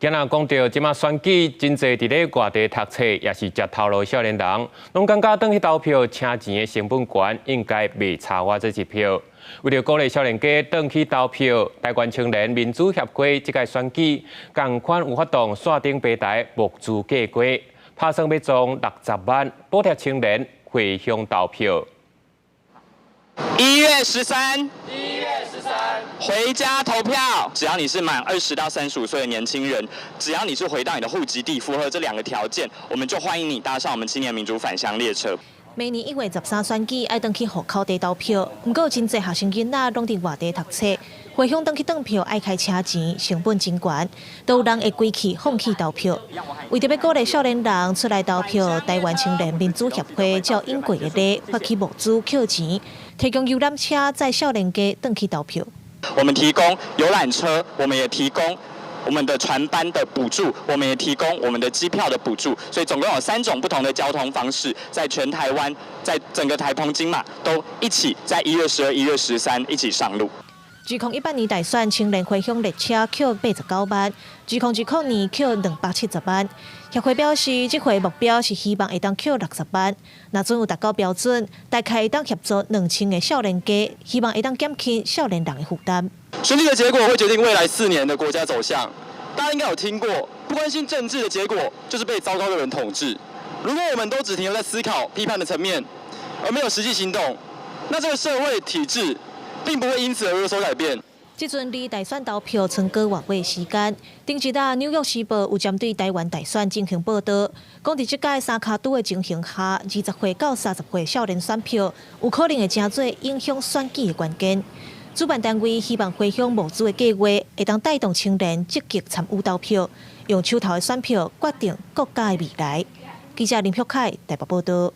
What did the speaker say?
今仔講著這馬選舉，真濟佇咧外地讀冊，抑是食頭路的少年人，攏感覺轉去投票，車錢的成本懸，應該袂差偌這一票。為著鼓勵少年家轉去投票，台灣青年民主協會這屆選舉，仝款有發動線頂平台募資計劃，拍算欲募60萬，補貼青年回鄉投票。1月13，1月13，回家投票。只要你是滿20到35歲的年輕人，只要你是回到你的戶籍地，符合這兩個條件，我們就歡迎你搭上我們青年民主返鄉列車。每年1月13選舉，愛轉去戶口地投票，毋過真濟學生囡仔攏佇外地讀冊，回鄉轉去轉票愛開車錢，成本真懸，都有人會規氣放棄投票。為著欲鼓勵少年人出來投票，台灣青年民主協會照往過的例發起募資抾錢，提供遊覽車載少年家轉去投票。我們提供遊覽車，我們也提供我們的船班的補助，我們也提供我們的機票的補助，所以總共有三種不同的交通方式，在全台灣，在整個台澎金馬都一起在1月12、1月13一起上路。2018年大選，青年回鄉列車抾89萬，2020年抾270萬。協會表示，這回目標是希望會當抾60萬，若準有達到標準，大概會當協助2000個少年家，希望會當減輕少年人的負擔。選舉的結果會決定未來4年的國家走向。大家應該有聽過，不關心政治的結果就是被糟糕的人統治。如果我們都只停留在思考、批判的層面，而沒有實際行動，那這個社會體制並不會因此而有所改變。這陣離大選投票賰個外月時間，頂一日《紐約時報》有針對台灣大選進行報導，講佇這屆三跤拄的情形下，20歲到30歲少年選票有可能會成做影響選舉的關鍵。主辦單位希望回鄉募資的計劃會當帶動青年積極參與投票，用手頭的選票決定國家的未來。記者林旭凱台北報導。